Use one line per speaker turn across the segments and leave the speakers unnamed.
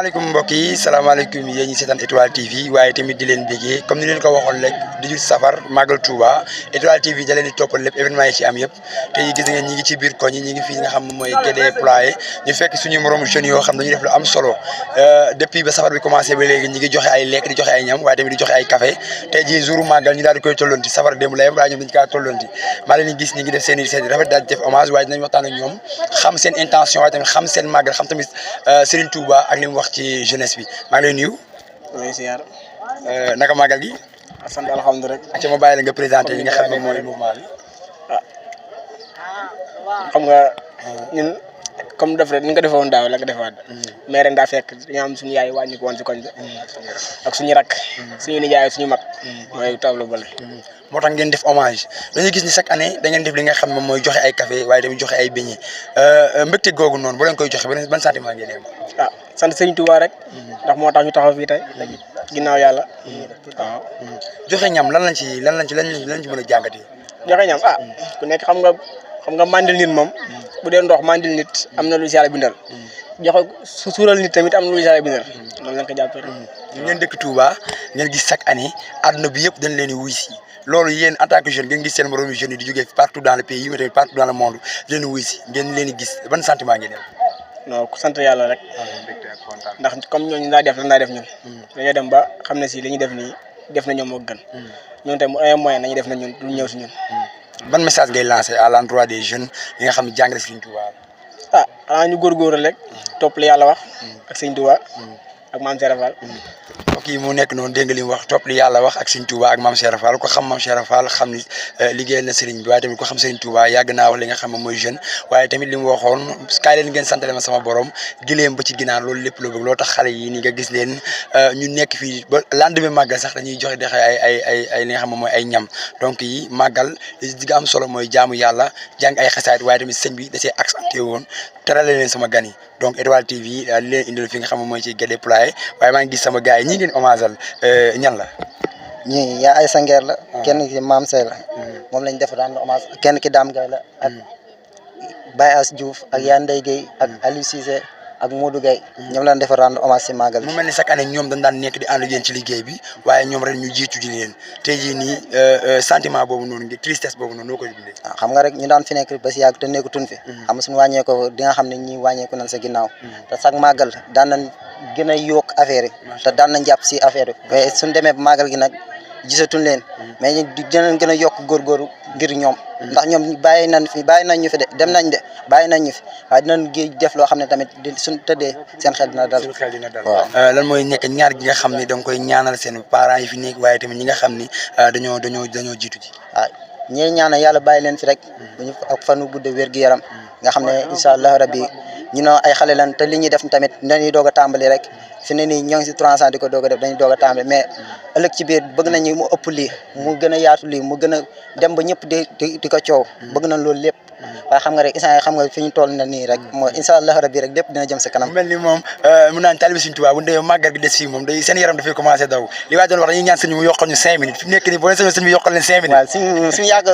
salaamaaleykum mbokk yi salaamaaleykum yéen ñi seetaan Étoile TV waaye tamit di leen bégee comme ni leen ko waxoon rek di jul safar Magal Touba Étoile TV da leen di toppal lépp événement yi ci am yëpp te gis ngeen ñi ngi ci biir koñ yi ñi ngi fii nga xam mooy Guédé Ployé ñu fekk suñu moroom jeunes yoo xam dañuy def lu am solo depuis ba safar bi commencé ba léegi ñi ngi joxe ay lekk di joxe ay ñam waaye tamit di joxe ay café tey jii jour Magal ñu daal di koy tollanti safar démb la yem waaye ñoom dañu kaa tollanti maa leen gis ñi ngi def seen rafet daal di def hommage waaye dinañ waxtaan ak ñoom xam seen intention waaye tamit xam seen Magal xam tamit Serigne Touba ak li mu wax ci jeunesse bi maa ngi lay nuyu.
oui siyaar.
naka Magal gi.
sant alhamdulilah rek.
acca ma bàyyi la nga présenté yi nga xam ne mooy mouvement bi.
xam nga ñun comme def rek ni nga ko defoon daaw la nga defaat. mais ren daa fekk dañoo am suñu yaay wàññi ko woon si koñ bi. ak suñu rakk. suñu nijaay suñu mag. mooy tableau bële.
moo tax ngeen def hommage dañuy gis ni chaque année da ngeen def li nga xam ne mooy joxe ay café waaye tamit joxe ay beignet mbégte googu noonu bu leen koy joxe ban sentiment ngeen am.
sant Sëñ Tuubaa rek. ndax moo tax ñu taxaw fii tey. ginnaaw yàlla. waaw.
joxe ñam lan lañ ci mën a jàngatee.
joxe ñam ku nekk xam nga mandil nit moom. bu dee ndox mandil nit am na lu si yàlla bindal. joxe suural nit tamit am na lu si yàlla bindal. loolu lañ ko jàppee rek.
ngeen dëkk Touba ngeen gis chaque année àdduna bi yëpp dañ leen di wuy si loolu yéen en tant que jeune ngeen gis seen moromu jeunes yi di jógee partout dans le pays mais tamit partout dans le monde di leen wuy si ngeen leen di gis ban sentiment ngeen am.
non ku sant yàlla rek. ndax comme ñooñu daa def lan daa def ñun. dañoo dem ba xam ne si li ñuy def nii def na ñoom moo gën. ñun tamit ay moyen nañu def na ñun du ñëw si ñun.
ban message ngay lancé à l'endroit des jeunes yi nga xam ne jàngale Serigne Touba.
xanaa ñu góorgóorlu rek. topp li yàlla wax. ak Serigne Touba. ak Mame Cheikh Fall.
mbokk yi mu nekk noonu dégg nga li mu wax topp li yàlla wax ak Serigne Touba ak Mame Cheikh Fall ko xam Mame Cheikh Fall xam ni liggéeyal na Serigne bi waaye tamit ko xam Serigne Touba yàgg naa wax li nga xam ne mooy jeune waaye tamit li mu waxoon kaay leen ngeen santale ma sama borom gileem ba ci ginaar loolu lépp loo bëgg loo tax xale yi ni nga gis leen ñu nekk fii ba lendemain Magal sax dañuy joxe dexe ay li nga xam ne mooy ay ñam donc yi Magal li di am solo mooy jaamu yàlla jàng ay xasaayit waaye tamit sëñ bi da see accenté woon terale leen sama gan yi donc Étoile TV li leen indil fi nga xam ne mooy ci Guédé Ployé waaye maa ngi gis sama gars yi ñi ngeen hommage ñan la.
ñii yaa ay sangeer la. kenn ki Mame Sey la. moom lañ def rendre hommage kenn ki Dame Gueye la ak Baye As Diouf ak Yane Ndeye Gueye ak Aliou Cissé ak Modou Gueye. ñoom lañ def rendre hommage si Magal.
mu mel ni chaque année ñoom dañ daan nekk di ànd ak yéen ci liggéey bi waaye ñoom ren ñu jiitu ji leen tey jii nii sentiment boobu noonu ngi tristesse boobu noonu noo koy dundee.
xam nga rek ñu daan fi nekk ba si yàgg te nekkutun fi. xam nga suñu wàññeeku di nga xam ne ñii wàññeeku nañ sa ginnaaw. te chaque Magal daan nañ gën a yokk affaire yi. te daan nañ jàpp si affaire yi. mais suñu demee ba Magal gi nag gisatuñ leen mais ñu dinañ gën a yokk góorgóorlu ngir ñoom. ndax ñoom bàyyi nañ ñu fi de dem nañ de bàyyi nañ ñu fi waaye dinañ def loo xam ne tamit suñ tëddee seen xel dina dal.
waaw lan mooy nekk ñaar gi nga xam ne da nga koy ñaanal seen parents yi fi nekk waaye tamit ñi nga xam ni dañoo jiitu ji.
waaw ñii ñaanal yàlla bàyyi leen fi rek. ñu ak fanu gudd wér-gu-yaram nga xam ne incha allah rabbi ñu ne ay xale lan te li ñuy def tamit dañuy doog a tàmbali rek fi ne nii ñoo ngi si 300 di ko doog a def dañuy doog a tàmbali mais ëllëg ci biir bëgg nañu mu ëpp lii mu gën a yaatu lii mu gën a dem ba ñëpp di ko coow bëgg nañ loolu lépp waaye xam nga rek instant xam nga fi ñu toll na nii rek mooy incha allah rabbi rek lépp dina jëm sa kanam.
mel ni moom mun naan taalibe Sëriñ Tuubaa bu ndee Magal gi des fii moom day seen yaram dafay commencé daw li waa doon wax dañuy ñaan sëñ mu yokkal ñu 5 minutes fi mu nekk nii boo leen sañoon sëñ bi yokkal leen 5 minutes.
waaw suñu yàgg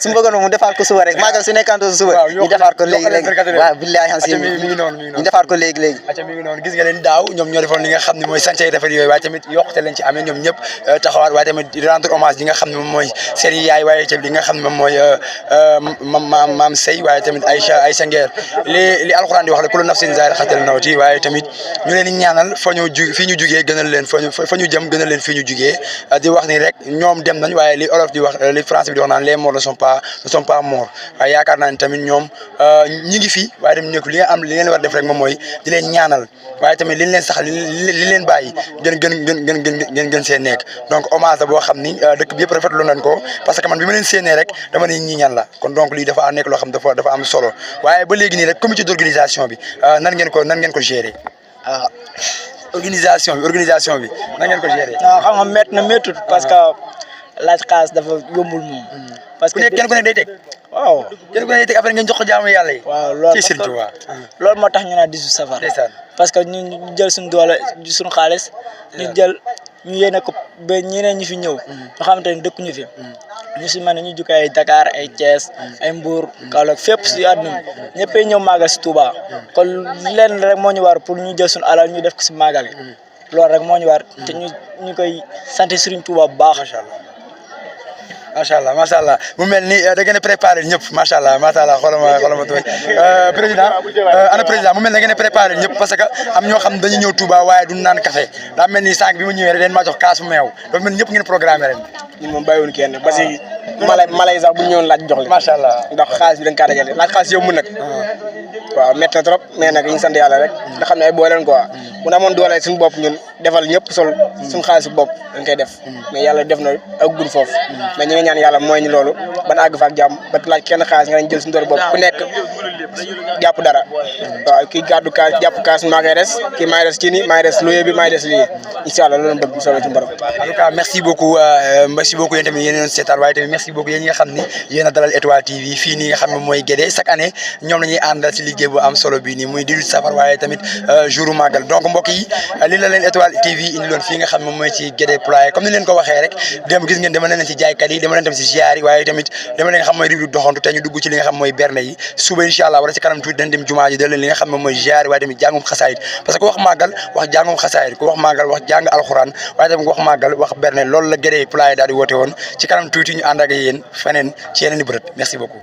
suñu bëggoon mu defaat ko suba rek Magal su nekkanto suba ñu defaat ko léegi waaw billahi xam si ñu defaat ko léegi
acca mi ngi noonu gis nga leen daaw ñoom ñoo defoon li nga xam ne mooy sànce rafet yooyu waaye tamit yokkute leen ci amee ñoom ñëpp taxawaat waaye tamit rendre hommage yi nga xam ne moom mooy seen yaay waaye tamit li nga xam ne moom mooy Mame Sey waaye tamit Aïcha Nguer li alxuraan di wax la kullu nafsin zaa'iqatul mawti waaye tamit ñu leen di ñaanal fii ñu jugee gënal leen fa ñu jëm gënal leen fii ñu jugee di wax ni rek ñoom dem nañ waaye li olof di wax li français bi di wax naan les morts ne sont pas morts waaye yaakaar naa ne tamit ñoom ñi ngi fi waaye tamit nekk li ngeen war def rek moom mooy di leen ñaanal waaye tamit li leen sax li leen bàyyi gën seen nekk donc hommage la boo xam ni dëkk bi yëpp rafetlu nañ ko parce que man bi ma leen séenee rek dama ne ñi ñaan la kon donc lii dafa nekk loo xam dafa am solo waaye ba léegi nii rek comité d'organisation bi nan ngeen ko gérer. organisation bi nan ngeen ko gérer.
non xam nga méttut parce que laaj xaalis dafa yombul moom. parce que
kenn ku nekk day teg.
waaw
kenn ku ne teg affaire ngeen jox ko jaamu yàlla yi.
waaw loolu
ci Sëriñ Tuubaa.
loolu moo tax ñu naan 18 safar.
ndeysaan.
parce que ñu jël suñu doole suñu xaalis. ñu jël ñu yéene ko ba ñeneen ñi fi ñëw. nga xamante ne dëkkuñu fi. ñu si mën a ñu jukki ay Dakar ay Thiès ay Mbour Kaolack fépp si àdduna bi ñëppay ñëw màggal si Touba kon lenn rek moo ñu war pour ñu jël suñu alal ñu def ko si màggal gi loolu rek moo ñu war te ñu koy sant Serigne Touba bu baax.
macha allah mu mel ni da ngeen a préparé ñëpp macha allah xoolal ma tooy président ana président mu mel ne da ngeen a préparé ñëpp parce que am ñoo xam dañu ñëw Touba waaye du naan café daa mel ni sànq bi ma ñëwee rek den maa jox kaasu meew dafa mel ni ñëpp ngeen programmé ren.
ñun moom bàyyiwuñu kenn parce que mala yi sax bu ñu ñëwoon laaj jox leen.
macha allah
ndax xaalis bi da nga kaa dajale laaj xaalis yomb nag. waaw métti na trop mais nag ñu sant yàlla rek. nga xam ne ay boo leen quoi bu amoon doole suñu bopp ñun defal ñëpp sol suñu xaalis bopp dañ koy def mais yàlla def na ak gun foofu mais ñu ngi ñaan yàlla mooy ñu loolu ban àgg fa ak jàmm ba laaj kenn xaalis nga dañ jël suñu doole bopp ku nekk jàpp dara waaw kii gàddu kaas jàpp kaas maa koy des kii maa ngi des ci nii maa ngi des loyer bi maa ngi des lii incha allah loolu bëgg bu soobee ci borom.
en tout cas merci beaucoup yéen tamit yéen a seetaan waaye tamit merci beaucoup yéen ñi nga xam ni yéen a dalal Étoile TV fii nii nga xam ne mooy Guédé chaque année ñoom la ñuy àndal si liggéey bu am solo bii nii muy 18 safar waaye tamit jouru màggal donc mbokk yi li la leen Étoile TV indi loon fii nga xam ne mooy ci Guédé Poulailler comme ni leen ko waxee rek démb gis ngeen dama leen ci jaaykat yi dama leen tamit si ziar yi waaye tamit dama leen nga xam mooy rubrique doxantu te ñu dugg ci li nga xam mooy berne yi suba incha allah wala ci kanam tuuti dañ dem jumaa ji da leen li nga xam ne mooy ziar yi waaye tamit jàngum xasaayit parce que wax màggal wax jàngum xasaayit ku wax màggal wax jàng alxuraan waaye tamit wax màggal wax berne loolu la Guédé Poulailler daal di woote woon ci kanam tuuti ñu ànd ak yéen feneen ci yeneen i bërët merci beaucoup